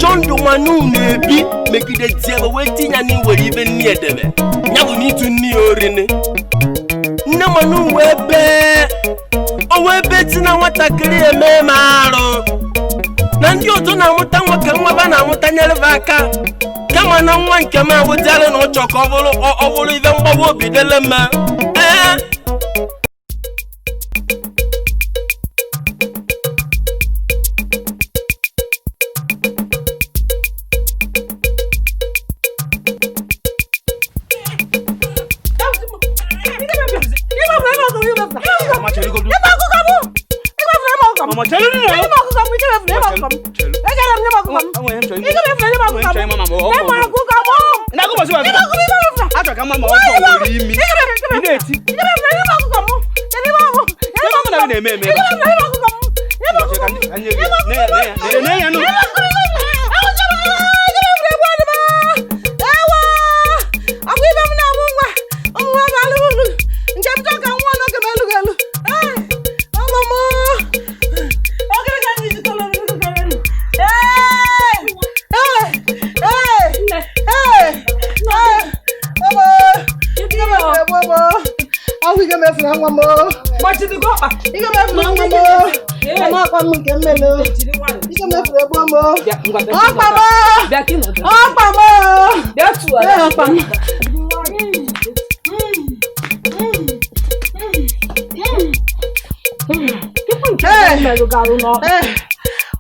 Ajọ ndụ Manu na-ebi megide tiebe wee tinye ya n'iwere ibe nni edebe ya bụ n'ịtụ nni ya orini. Nne Manu wee bee, o wee bee ti na nwatakịrị eme m arụ na ndị otu na-amụta nwoke nwa ba na-amụta nyere ba aka, kama na nwa nke m awụzialụ na ụchọ ka ọ bụrụ ibe mgbawa obi dele mma. Ee,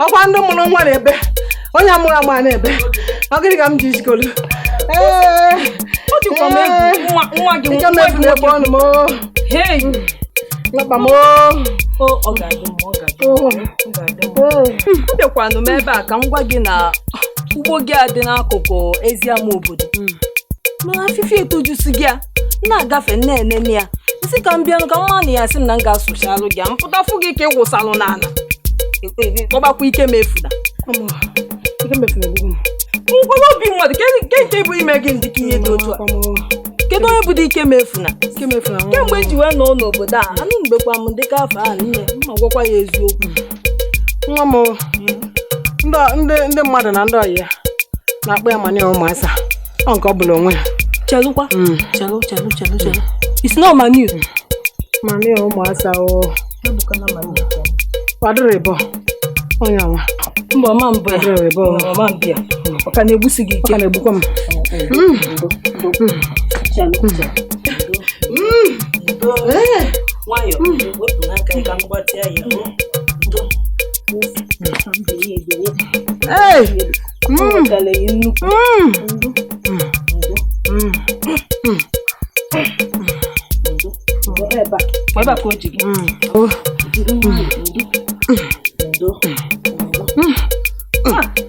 Ọkwa ndị mụrụ nwa na-ebe, onye amụrụ amụ na-ebe, ọ gịnị ka m ji isikolu? Abịakwanụ m ebe a ka m gwa gị na ugbo gị a dị n'akụkụ ezi ama obodo, mana afịfịa etojusi gị a na-agafe nne ya nsị ka m bịanụ ka mma na ya sị m na m ga-asụchalụ gị a mpụtafụ gị ka ị wụsalụ n'ala kpọbakwa ike m efuna ngwara obi mmadụ ke nke bụ ime gị ndị ka ihe dị otu a. Kedu onye bụ ike m efuna? Kemgbe m ji wee nọ n'obodo a anụ mgbekwa m dịka afọ a nne ma gwakwa ya eziokwu. Nwa m, ndị mmadụ na ndị ọyị ya na-akpọ ya mani ụmụasa ọ nke ọ bụla onwe ya. Chelụkwa, chelụ chelụ chelụ chelụ, it's not mani mani ụmụasa o kwadoro ịbọ onye ọnwa mba ọma mbụ ya ọma mbụ ya ọ ka na-egbusi gị ike? Ọ ka na-egbukwa m. Nwayọ, wepụ n'aka ka m gbatịa ya. Ebe a ka o ji gị.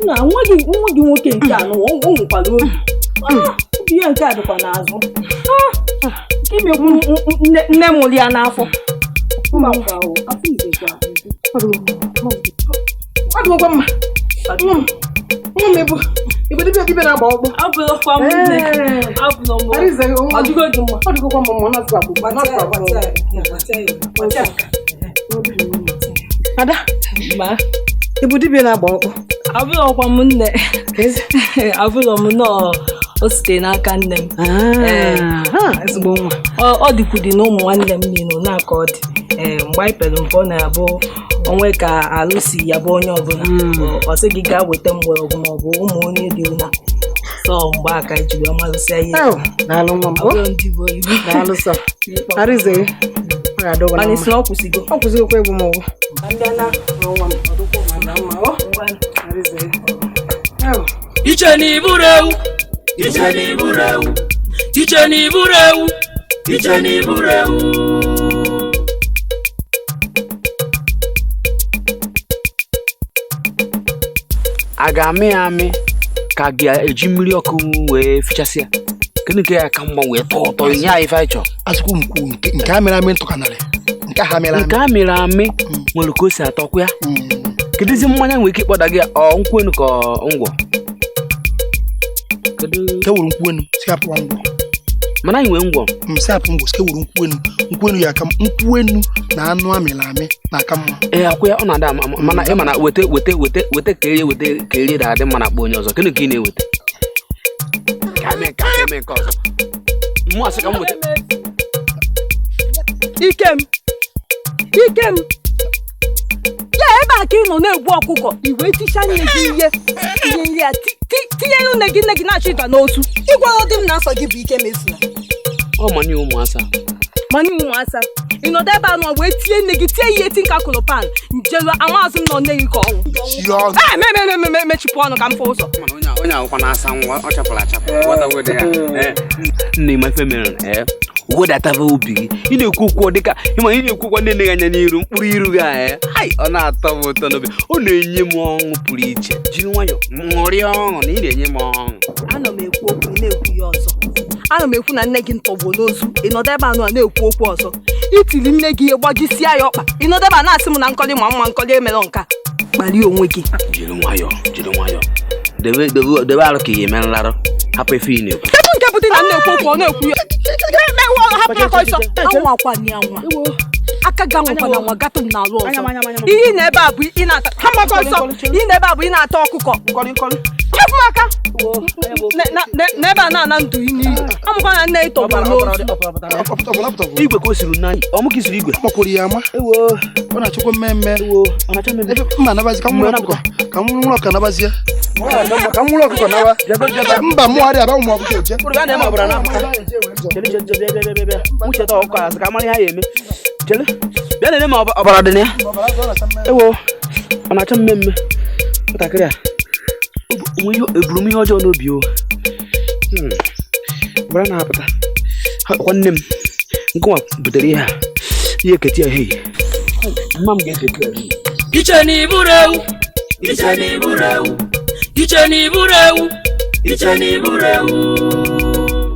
Na nwa gị nwoke nke anọ o nwekwara obi obi ya nke a dịkwa n'azụ imekwu nne mụrụ ya n'afọ. Ọ dịgokwa mma. Nwa m ịbụ dibịa na-agba ọkpụ. Abụrụkwa m nne. Ọ dịgo gị mma. Ọ dịgokwa mma, ọ na-azụ akwụkwọ. Ada, ịbụ dibịa na-agba ọkpụ? Abụrụkwa m nne. Abụrọ m nọọ, o site n'aka nne m. Ezigbo nwa. Ọ dịkwudị na ụmụ nwanne m niile na-aka ọ dị. Mgbe anyị pere mpe ọ na-abụ onwe ka alụsi ya bụ onye ọbụla ọ sị gị gaa weta mgbọrọgwụ maọbụ ụmụ onye dị ụna sọ mgbe aka ji wee malụsịa ihe. Mana isi na ọ kwụsịgo. Ọ kwụsịgokwa egbu m ụgwọ. Iche na iburu ewu, iche na iburu ewu, iche na iburu ewu, iche na iburu ewu. A ga-amị ya amị ka ga-eji mmiri ọkụ wee fichasị ya. Kedu nke ya ka mma wee tọọ ụtọ nye anyị ife anyị chọrọ? Asịkwu m kwuo nke a mịrị amị ntụkanarị nke ha mịrị amị. Nke a mịrị amị nwere ka o si atọkwa ya. Kedụzi mmanya nwere ike ịkpọda gị ọ nkwụ enu ka ngwọ? Kedu nke wuru nkwụ enu si hapụwa ngwọ? Mana anyị nwee ngwọ. M sị apụ ngwọ sike wuru nkwụ enu. Nkwụ enu ya aka nkwụ enu na anụ amịrị amị na aka mma. Ee, akwụ ya ọ na-ada ama mana ị ma na weta weta weta weta ka erie weta ka erie da-adị mma na akpa onye ọzọ. Kedu ka ị na-eweta? Ka eme nke aka eme nke ọzọ. Mụ asị ka m weta. Ikem. Ikem. Ya ebe a ka ị nọ na-egbu ọkụkọ i wee tichaa nne gị ihe tinye nri ya tinye nne gị na-achọ ịda n'otu. Ịgwara di m na afọ gị bụ Ike mefuna. Ọ mani ụmụasa. Mani ụmụasa. Ị nọdụ ebe a nọ wee tie nne gị tie ihe ti nka kụrụ pan njelu amazụ m nọ nne gị ka ọnwụ. Ee, mechipụ ọnụ ka m fụ ụzọ. Mana onye akwụkwọ na-asa nwa ọ chapụrụ achapụ. Nne m ife mere wedataba obi gị. Ị na-ekwu okwu dịka ịma ị na-ekwu okwu na-eleghị anya n'iru mkpụrụ iru gị a ọ na-atọ m ụtọ n'obi. Ọ na-enye m ọṅụ pụrụ iche. Jiri nwayọọ ṅụrịa ọṅụ na ị na-enye m ọṅụ. Ana m ekwu okwu ị na-ekwu ya ọzọ. Ana m ekwu na nne gị ntọgbuo n'ozu ị nọdụ ebe a nọ na-ekwu okwu ọzọ. Itili nne gị ihe gbajisia ya ọkpa ị nọdụ ebe a na-asị m na nkọli ma mma nkọli emere nka. Kpalie onwe gị. Jiri nwayọọ jiri nwayọọ. Debe arụ ka ihe eme nlarụ. Hapụ efe ị na-ekwu. Kedu nke bụ dị na na-ekwu okwu ọ na-ekwu ya? Aka ga nwakwa na nwa gatụ m n'alụ ọzọ. Ihe na ebe a bụ ị na-ata ihe na ebe a bụ ị na-ata ọkụkọ. Hapụ m aka. N'ebe a na-ana ndụ n'iyi. Amụkwa na nne ịtọgbọ n'otu. Igwe ka o siri n'anyị. Ọ mụ ka isiri igwe. Makwuru ya ama. Ọ na-achọkwa mmemme. Mba nabazi ka m nwụrụ ọkụkọ. Ka m nwụrụ ọkụkọ nabazie. Ka m nwụrụ ọkụkọ nawa. Mba mụ arịa aba ụmụ ọkụkọ eje. Bịa na-eme ma ọbara dị na ya. Ewo, ọ na-achọ mmemme. Nwatakịrị a, eburu m ihe ọjọọ n'obi o. Ọbara na-apụta. Kwa nne m, nkewa butere ihe a. Ihe eketi ya hei. Mma m ga-eketi ya hei. Iche na iburu ewu. Iche na iburu ewu. Iche na iburu ewu. Iche na iburu ewu.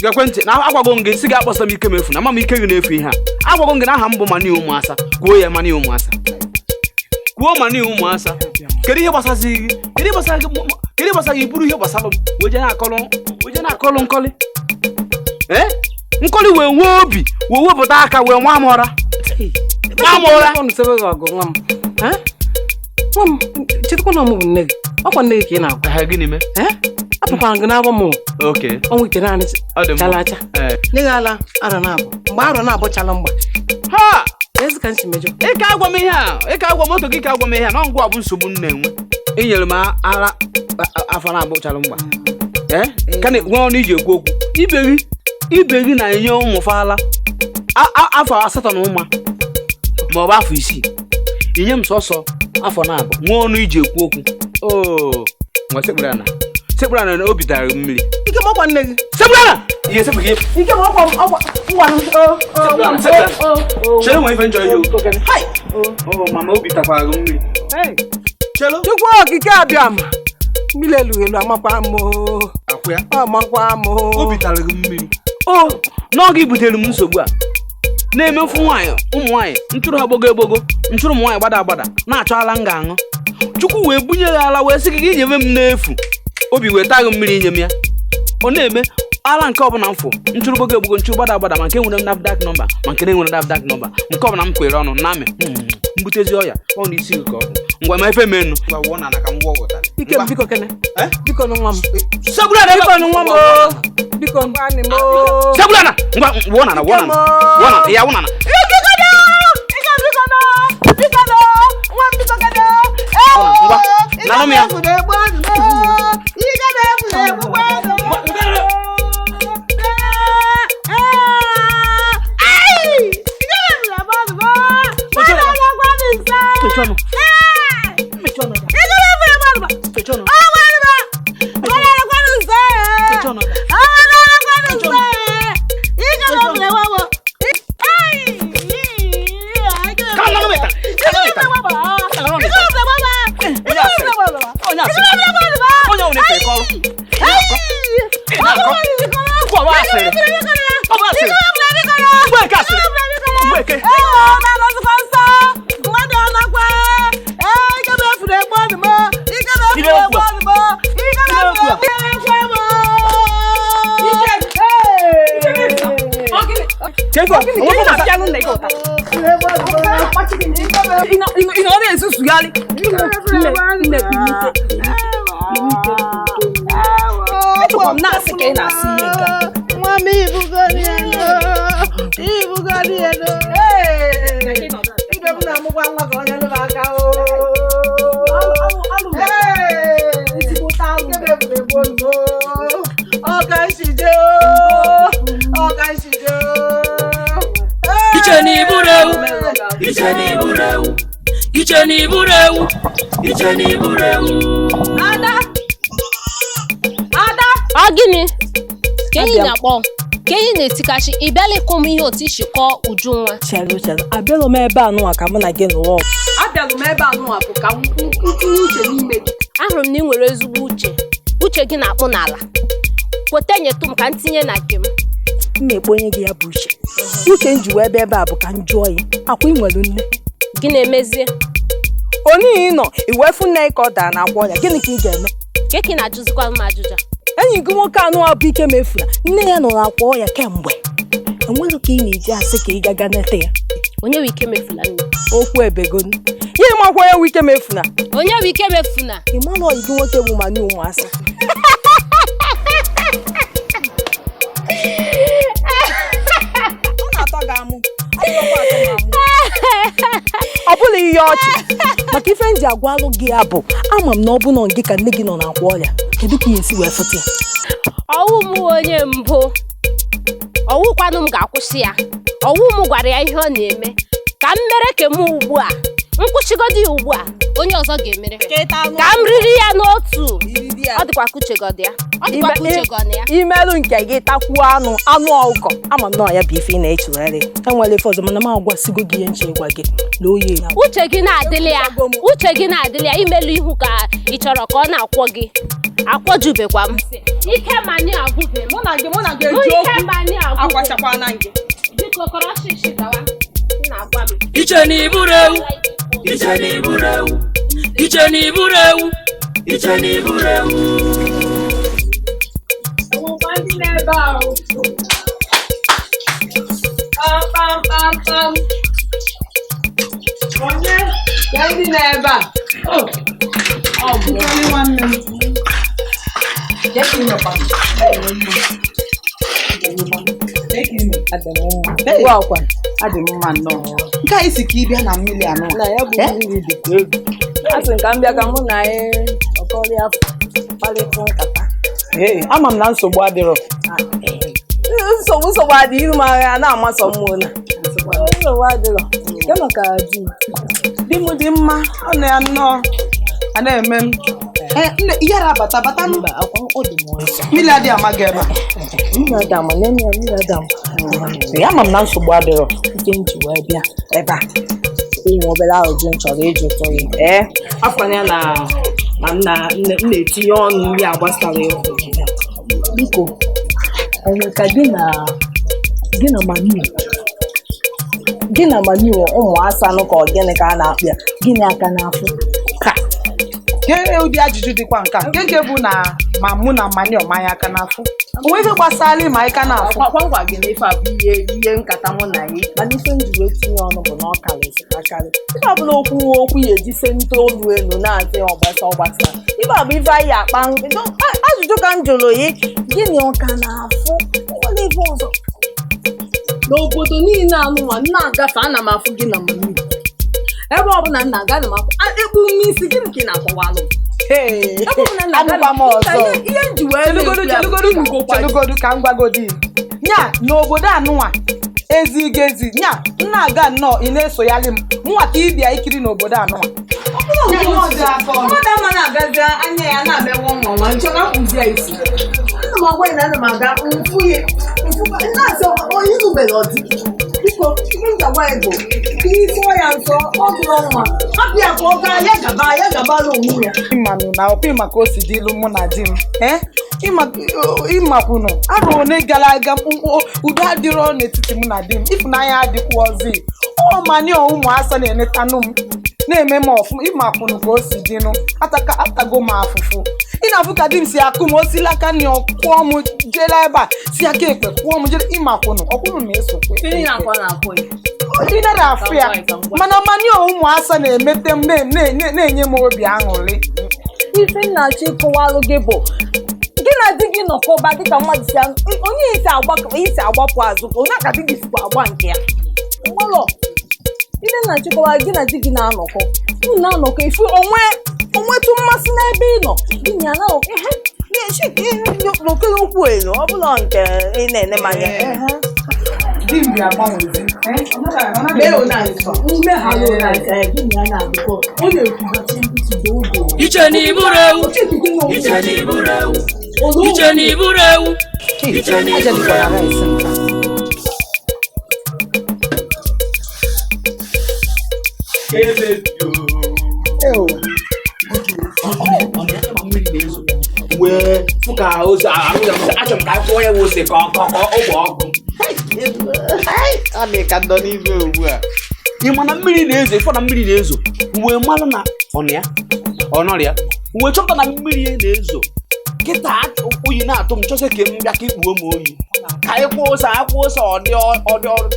Ekwentị na agwago m gị sị gị akpọsa m ike m efu na ama m ike gị na-efu ihe a. Agwago m gị na aha m bụ Mani Ụmụasa. Kwuo ya Mani Ụmụasa. Kwuo Mani Ụmụasa. Kedu ihe gbasazi gị? Kedu gbasara gị buru ihe gbasara m wee jee na-akọlụ nkọlị? Ee? Nkọlị wee nwee obi wee wepụta aka wee nwa m ụra. Nwa m ụra. Nwa m, chetakwa na ọ bụ nne gị. Ọkwa nne gị ka ị na-agwa. Gịnị mee? Apụkwara gị n'abọ m. Ọnwa ite naanị chala acha. Nye gị ala arọ na-abụ. Mgbe arọ na-abụ chala mgba. Ha! Ezi ka nsi mejọ. Ị ka agwa m ihe a, ị ka agwa m otu gị ka agwa m ihe a, na ngwa bụ nsogbu m na-enwe. Ị nyere m ara afọ na-abụ chala mgba. Ka na nwe ọnụ iji ekwu okwu. Ibe gị na-enye ụmụ fala afọ 8 na ụma ma ọ bụ afọ 6. Inye m sọsọ afọ na-abụ nwee ọnụ iji ekwu okwu. Oo, nwa sekpuru ana. Sekpuru ana na obi dara mmiri. Ike m ọkwa nne gị. Sekpuru ana! Ihe sekpuru gị. Ike m ọkwa ọkwa ngwa m. O. Chere nwe ife njọ ihe o. Hai. O mama obi takwara gị mmiri. Chelo. Chukwu okike abịa ma. Mmiri elu elu amakwa m o. Akwụ ya. Amakwa m o. Obi tara gị mmiri. O, n'oge butere m nsogbu a. Na-emefu nwaanyị, ụmụ nwaanyị, ntụrụ ha gbogo egbogo, ntụrụ ụmụ nwaanyị gbada agbada, na-achọ ala m ga-aṅụ. Chukwu wee bunye gị ala wee sị gị ka inyewe m n'efu. Obi wee taa gị mmiri inye m ya. Ọ na-eme ala nke ọbụla m fụ, ntụrụ gbogo egbogo, ntụrụ gbada agbada, ma nke nwere NAFDAC nọmba, ma nke na-enwere NAFDAC nọmba, nke ọbụla m kwere ọnụ na amị, mbutezi ọya, ọ na isi gị ka ọ bụ. Ngwa ma efe menu. Ike m biko kene. Biko nụ nwa m. Segburu ana. Biko nụ nwa m o. Biko nwanne m o. Segburu ana. Ngwa wụọ nana wụọ nana. Wụọ nana ya wụọ nana. Ike biko nụ. Biko nụ. Nwa m biko kene. Ngwa nanụ m ya. Ọ bụ asịrị. Mgbeke asịrị. Mgbeke. Na-anọzikwa nsọ. Mmadụ ọ nakwa. Ee, ike m efuru egbu ọnụ m. Ike m efuru egbu ọnụ m. Ike m efuru egbu ọnụ m. Ị nọ na-ezuzugharị. Nne, echekwa m na-asị ka ị na-asị ihe nke a. Nwa m ibugori elu. Ibugori elu. Ibe m na-amụkwa nwa ka onye lụrụ aka o. Ọ ka nsi jee o. Ọ ka nsi jee o. Iche na iburu ewu. Iche na iburu ewu. Iche na iburu ewu. Iche na iburu ewu. Ada. Ada. Ọ gịnị? Ka enyi na-akpọ m? Ka enyi na-etikachi, ị bịala ịkụ m ihe otu isi kọọ Ujunwa. Chelụ chelụ, abịalụ m ebe a nụnwa ka mụ na gị nụọ. Abịalụ m ebe a nụnwa bụ ka m tinye uche n'ime gị. Ahụrụ m na ị nwere ezigbo uche. Uche gị na-akpụ n'ala. Kweta nyetụ m ka m tinye na nke m. M na-ekponye gị ya bụ uche. Uche m ji wee bịa ebe a bụ ka m jụọ ya. Akwa ị nwere nne. Gị na-emezie? Onye ị nọ, i wee fụ nne ka ọ dara na akwa ọrịa, gịnị ka ị ga-eme? Ka ị na-ajụzikwa m ajụjụ. Enyi gị nwoke anụ abụ ike mefula, nne ya nọ n'akwa ọrịa kemgbe. Enweghị ka ị na-eji asị ka ị gaga nete ya. Onye nwe ike mefula nne? Okwu ebegonu. Ya ịmakwa onye nwe ike mefuna. Onye nwe ike mefuna? Ị mara ọyị gị nwoke bụ Manu ụmụasa. Ọ na-atọ gị amụ. Ọ bụla ihe ọchị maka ife m ji agwalụ gị ya bụ ama m na ọ bụ na gị ka nne gị nọ n'akwa ọrịa, kedu ka ị esi wee fụta ya? Ọwụ m onye mbụ, ọwụkwanụ m ga-akwụsị ya. Ọwụ m gwara ya ihe ọ na-eme ka m mere ke m ugbu a, nkwụsịgodi ya ugbu a, onye ọzọ ga-emere ka m riri ya n'otu. Ọ dịkwa ka uche gị ọ dị ya. Ọ dịkwa ka uche gị ọ na ya. Imerụ nke gị takwuo anụ anụ ọkụkọ, ama m na ọ ya bụ ife ị na-echegharị. Enwere ife ọzọ mana m agwasịgo gị ihe nche ịgwa gị na oyi ya. Uche gị na-adịlị ya. Uche gị na-adịlị ya. Imelu ihu ka ị chọrọ ka ọ na-akwọ gị. Akwọjubekwa m. Ike mani agwụbe m. Mụ na gị eji okwu. Ike mani agwụbe. Akwachakwana gị. Biko kọrọ ọchịchị gawa. M na-agwa m. Iche na iburu ewu. Iche na iburu ewu. Iche na iburu ewu. Iche na iburu ewu. Ọmụkwa ndị na-ebe ahụ. Pam pam pam pam. Onye ka ndị na-ebe a? Ọ bụ nwanne m. Adị m mma nnọọ. Nke a isi ka ị bịa na mmiri anụ. Na ya bụ mmiri dịkwa egwu. A sị ka m bịa ka mụ na anyị ọkọrịa kparịta nkata. Ama m na nsogbu adịrọ. Nsogbu adị iru m agha na-amasọ mmụọ na. Nsogbu adịrọ. Nke maka di m. Di m dị mma, ọ na ya nnọọ. A na-eme m. Nne, ihe abata bata nụ. Mmiri adịghị ama gị ebe a. Mmiri adị ama, nne ya mmiri adị ama. Ama m na nsogbu adịrọ. Ike m ji wee bịa ebe a. Ụmụ obere ajụjụ m chọrọ ịjụtụ gị. Ee, afọ ya na m na-etinye ọnụ nri agbasara ya. Biko, o nwere ka gị na Manu gị na Manu ụmụ asanụ ka ọ gịnị ka a na-akpụ ya, gịnị aka n'afọ? Ka ke ụdị ajụjụ dịkwa nke a nke nke bụ na ma mụ na Mani ọmanya aka n'afọ, onwe ife gbasara ịma aka n'afọ. Kwa ngwa gị na ife a bụ ihe nkata mụ na ya, mana ife m ji wee tinye ọnụ bụ na ọ karịsị akarị. Ife ọbụla okwu ya eji sente olu elu na-asị ọgbasa ọgbasa. Ife a bụ ife anyị akpa ajụjụ ka m jụrụ ya, gịnị ọka n'afọ? Enwere ife ọzọ. N'obodo niile anụnwa m na-agafe ana m afụ gị na Manu. Ebe ọbụla m na-aga ana m afụ ekpu m isi, gịnị ka ị na-akọwalụ m? Anụkwa m ọzọ. Chelugodu ka m gwagodi nya n'obodo anụnwa ezighi ezi nya m na-aga nnọọ ị na-esoyalị m mụnwa ka ịbịa ikiri n'obodo anụnwa. Mmadụ ama na-agazi anya ya na-abịawa nwa nwa nchọ ka mkpụzi ya isi. Ana m agwa ya na ana m aga mfu ya na-asị onye nubere ọdị. Biko, ihe m ga-agwa ya bụ ka ị sụọ ya nsọ ọ gụrụ nwa hapụ ya ka ọ gaa ya gaba ya gabara onwe ya. Ịmanụ na ọkwa maka o si dịlụ mụ na di m. Ịmakwụnụ arọ one gara aga udo adịrọ n'etiti mụ na di m, ịfụnanya adịkwuozi. Ọ mani ụmụasa na-enetanụ m na-eme m ọfụma. Ịmakwụnụ ka o si dịnụ, ataka atago m afụfụ. Ị na-afụ ka di m si akụ m osilaka na kwụọ m jele ebe a, si aka ekpe kwụọ m jele. Ịmakwụnụ ọkwụnụ na-esokwe ị nara afụ ya, mana mani ụmụasa na-emete m na-enye m obi aṅụrị. Ife m na-achọ ịkọwalụ gị bụ gị na di gị nọkọba dịka mmadụ si onye isi agbapụ azụ ka onye aka di gị sikwa agba nke ya. Nwelọ ife m na-achọ ịkọwalụ gị na di gị na-anọkọ, unu na-anọkọ ifu onwetụ mmasị n'ebe ị nọ, gị na ya na-anọkọ okwu elu ọ bụla nke ị na-ene m anya. Di m bịa gbanwezi. Iche na iburu ewu, iche na iburu ewu, iche na iburu ewu, iche na iburu ewu. Wee fụ ka ose achọrọ m ka a kwụọ ya ose ka ọ ogbe ọkụ. Ọ dị ka ndọ n'ime ugbu a. Ị ma na mmiri na-ezo, ịfọ na mmiri na-ezo, wee mara na ọ nọ ya, ọ nọrọ ya, wee chọpụta na mmiri na-ezo. Kịta oyi na-atụ m, chọsị ka m bịa ka ikpuo m oyi. Ka anyị kwụọ ose, anyị kwụọ ose, ọ dị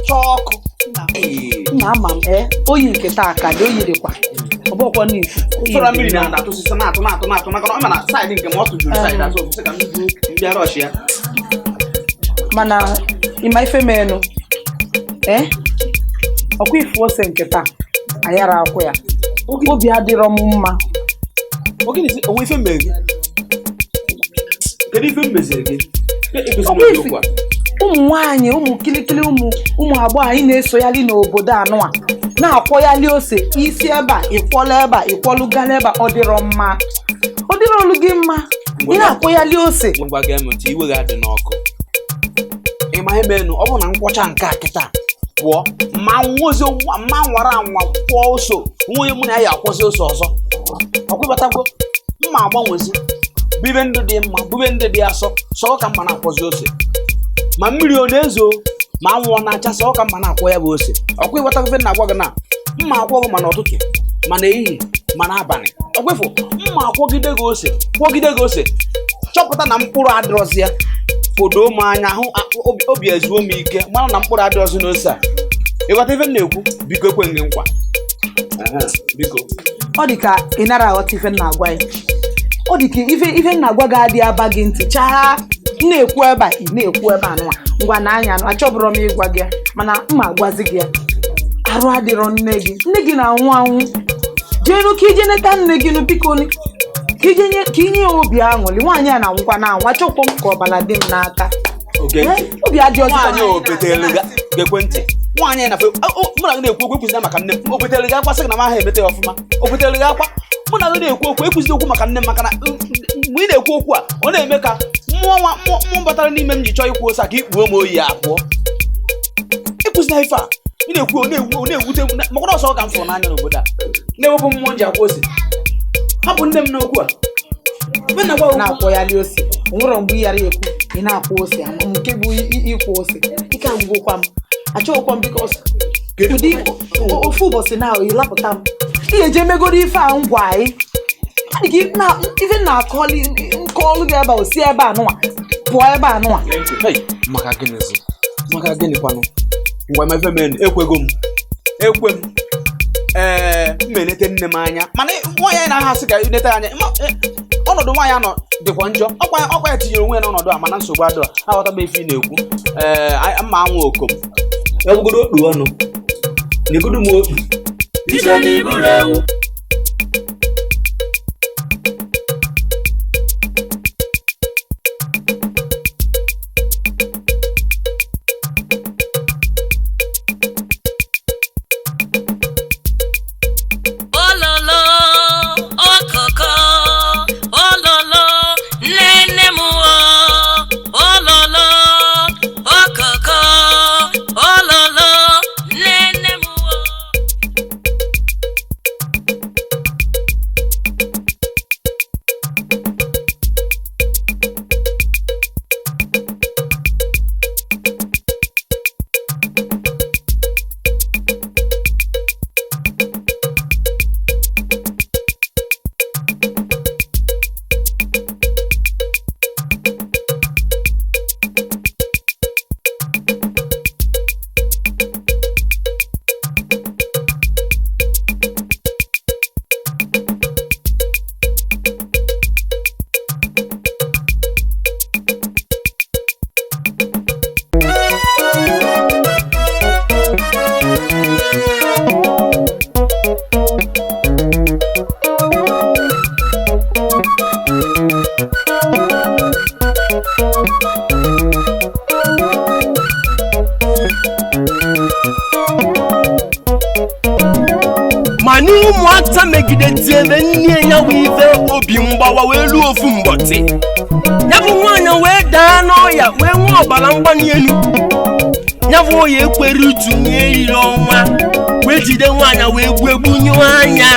chọọ ọkụ. Nna ama m oyi nke taa ka dị, oyi dịkwa. Ọ bụkwa n'ifu. Sọrọ mmiri na-atụ osisi na-atụ na-atụ na-atụ maka na ọ ma na saịdị nke m ọ tụjuru saịdị azụ osisi ka m bịa rọsh ya. Mana ịma ife menụ ọkwa ifu ose nke taa ayara akwụ ya, obi adịrọ m mma. Onwe ife mere gị? Kedu ife m meziri gị? Ụmụ nwaanyị, ụmụ kilikili, ụmụ agbọghọ anyị na-esoyali n'obodo anụ a na-akwọyali ose isi ebe a, ịkwọla ebe a, ịkwọlụ gala ebe a, ọ dịrọ mma, ọ dịrọ olu gị mma. Ị na-akwọyali ose. Ngwa gee m ntị, iwe ga-adị n'ọkụ. Ịma ihe menụ, ọ bụ na nkwọcha nke a kịta pụọ, ma nwozi ma nwara anwa kwụọ ose, nwa onye mụ na ya ya akwọzi ose ọzọ. Ọkwụbatago mma agbanwezi, bube ndụ dị mma, bube ndụ dị asọ, sọ ka mma na-akwọzi ose. Ma mmiri ọ na-ezo, ma anwụ ọ na-acha, sọ ka mma na-akwọ ya bụ ose. Ọkwa ịghọtago ife na-agwa gị na mma akwọ gị ma n'ụtụtụ, ma n'ehihie, ma n'abalị. Ọkwefụ mma akwọgide gị ose, kwọgide gị ose, chọpụta na mkpụrụ adịrọzi ya. Fodo m anya hụ obi ezuo m ike, mara na mkpụrụ adịrọzi n'ose a. Ịghọta ife m na-ekwu? Biko ekwe gị nkwa. Biko. Ọ dị ka ị nara aghọta ife m na-agwa ya. Ọ dị ka ife m na-agwa gị adịghị aba gị ntị chaa. M na-ekwu ebe a, ị na-ekwu ebe a nwa. Ngwa na anya nụ, achọbụrọ m ịgwa gị ya, mana mma agwazi gị ya. Arụ adịrọ nne gị, nne gị na-anwụ anwụ. Jee nụ ka ije neta nne gị nụ, biko nụ. Ka inye ya obi aṅụrị. Nwaanyị a na-anwụkwa na-anwụ, achọkwa m ka ọbara dị m n'aka. Obi adị ọzọ. Nwaanyị o betere gị ekwentị. Nwaanyị na mụ na gị na-ekwu okwu ekwuzina maka nne m. O betere gị akwa sị gị na m aha emete ya ọfụma. O betere gị akwa. Mụ na gị na-ekwu okwu ekwuzina okwu maka nne m, maka na mgbe ị na-ekwu okwu a, ọ na-eme ka mmụọ nwa mmụọ batara n'ime m ji chọọ ikwu ose a ka ikpuo m oyi abụọ. Ekwuzina ife a ị na-ekwu, ọ na-ewute m, maka na ọsọ ka m fụrụ n'anya n'obodo a. Na-ewepụ mmụọ m ji akwa ose. Hapụ nne m n'okwu a. Na-akwọyali ose, o nwere mgbe ị ghara ekwu ị na-akwọ ose, nke bụ ịkwọ ose ike agwụgwọkwa m, achọghịkwa m bikos ụdị ofu ụbọchị na ịlapụta m ị ga-eje megoro ife a ngwa anyị. Ife na-akọli nkọlụ gị ebe a, osi ebe a nụnwa pụọ ebe a nụnwa. Maka gịnịzi? Maka gịnị kwanụ? Ngwa ma ife mere ekwego m, ekwe m. Ee, m elete nne m anya, mana nwaanyị anyị na-aha asị ka nete anya. Ọnọdụ nwaanyị anọ dịkwa njọ, ọkwa ya tinyere onwe ya n'ọnọdụ a, mana nsogbu adịrọ. Aghọta m ife ị na-ekwu. Ee, mma anwụ okom ewugodo okpu ọnụ nyegodo m okpu. Iche na iburu ewu. Mana ụmụaka megide tiebe nne ya wụ ife obi mgbawa wee luo ofu mbọtị. Ya bụ nwaanyị wee daa n'ọya wee nwee ọbara mgbali elu. Ya bụ oya ekwere utu n'eriri ọnwa wee jide nwaanyị wee gbuo egbunye anya.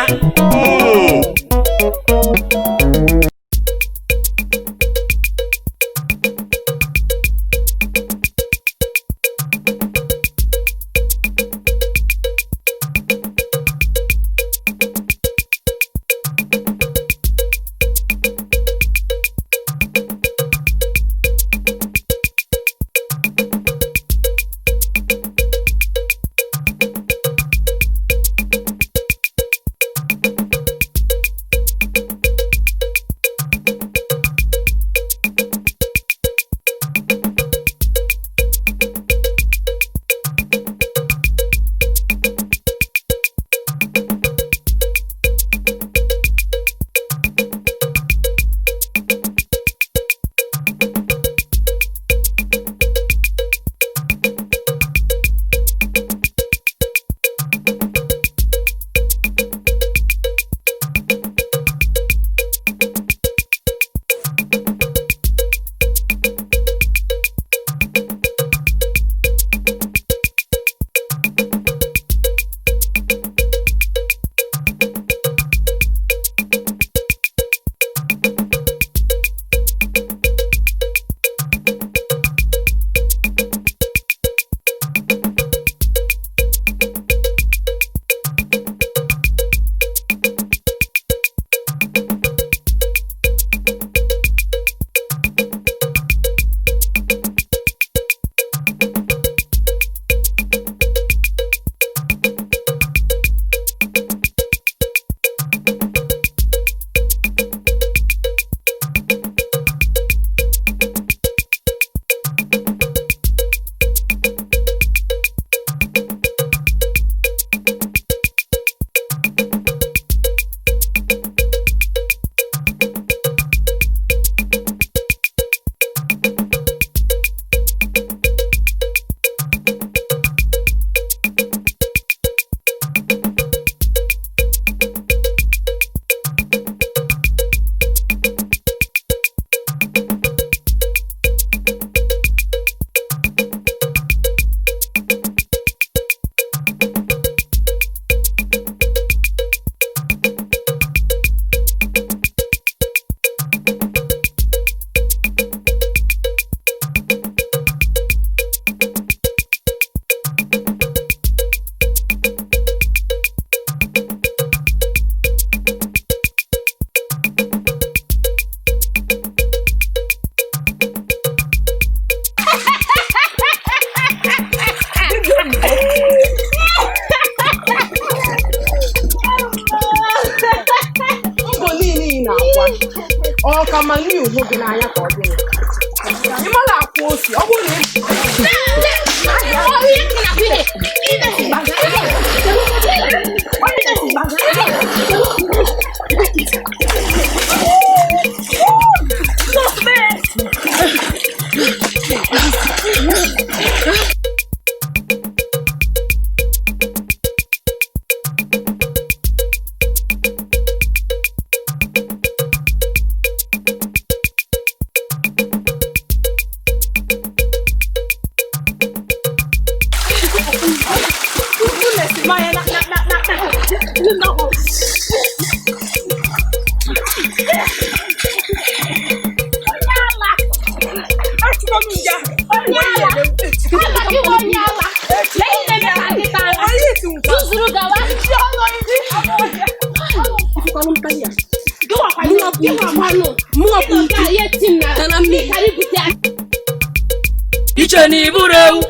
Iche na iburu ewu,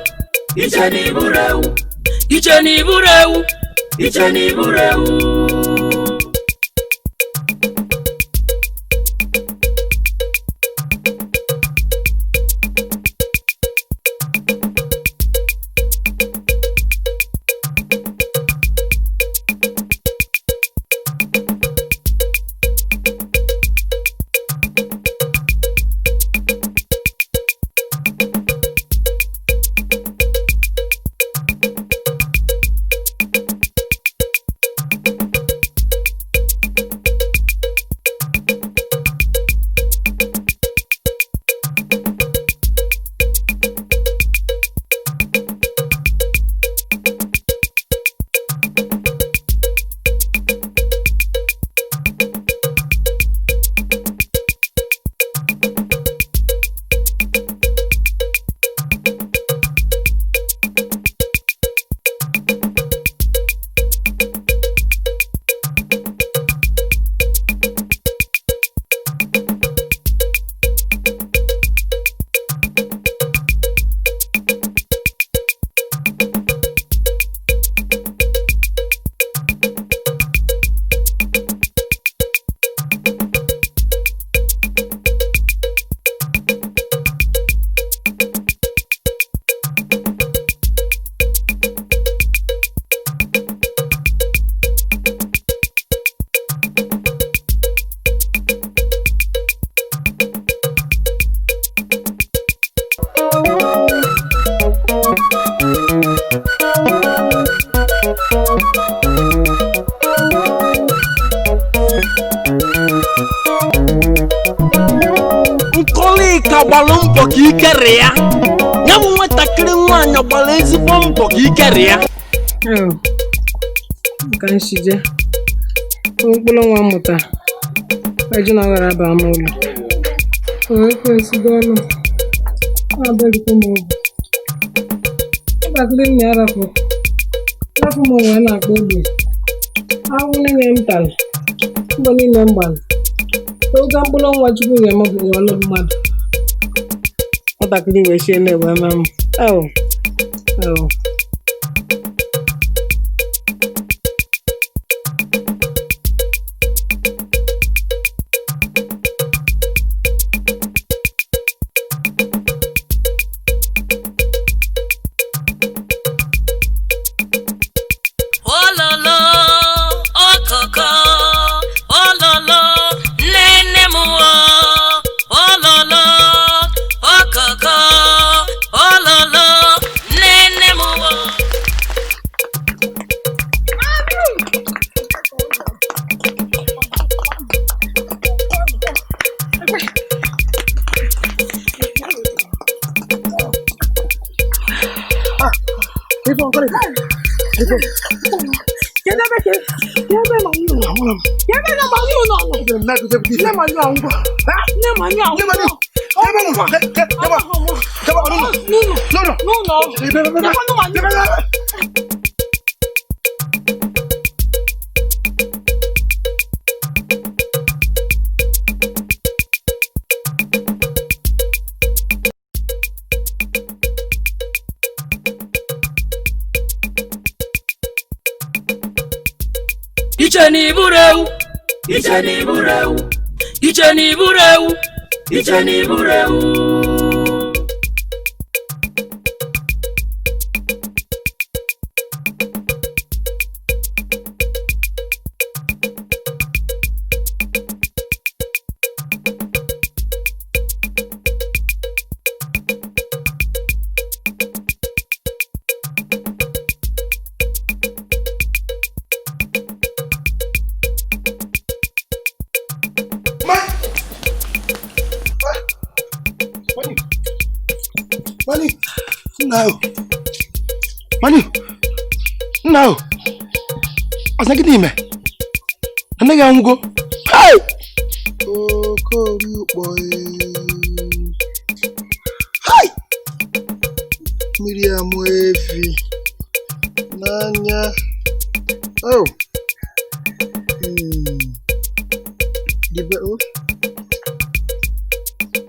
iche na iburu ewu, iche na iburu ewu, iche na iburu ewu. ka gbalụ mbọ ka ikere ya. Ya bụ nwatakịrị nwaanyị gbara ezigbo mbọ ka ikere ya. Ka nshije mkpụrụ nwa mmụta eji na ọghara aba m ụlọ ekwesịgo ọnụ na-abịarikwa m obi nwatakịrị nna ya rapụ rapụ m onwe na-akpọ ogbe ahụhụ niile m tara mbọ niile m gbara oge mkpụrụ nwa Chukwu ga-eme bụ ọlụ mmadụ nwatakịrị wee chie na-ewe eme m eo eo. Ololo, okoko, ololo, nne nne m o, ololo, okoko, ololo, nne nne m o. Iche na iburu ewu, iche na iburu ewu, iche na iburu ewu, iche na iburu ewu. Mani, nna o. Mani, nna o. Ọsị gịnị ime? Nne gị anwụgo. Hey! Okori ụkpọ Hai! Mmiri amụ efi n'anya. Oh. Dibe o.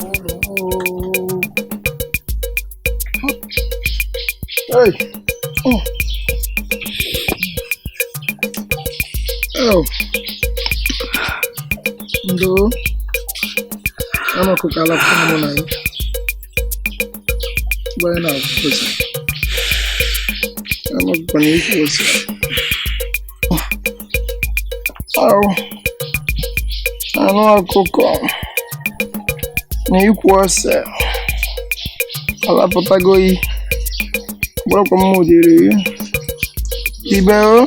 Oh. Hey. Oh. Oh. Ndo. Ama kukala kwa mwana hii. Bwana kukosa. Ama kukani kukosa. Oh. Ano akụkọ. Na ikwu ose. Alapụtago yi. Gbọ́dọ̀ mú òdèrè yìí. Ibẹ̀ o.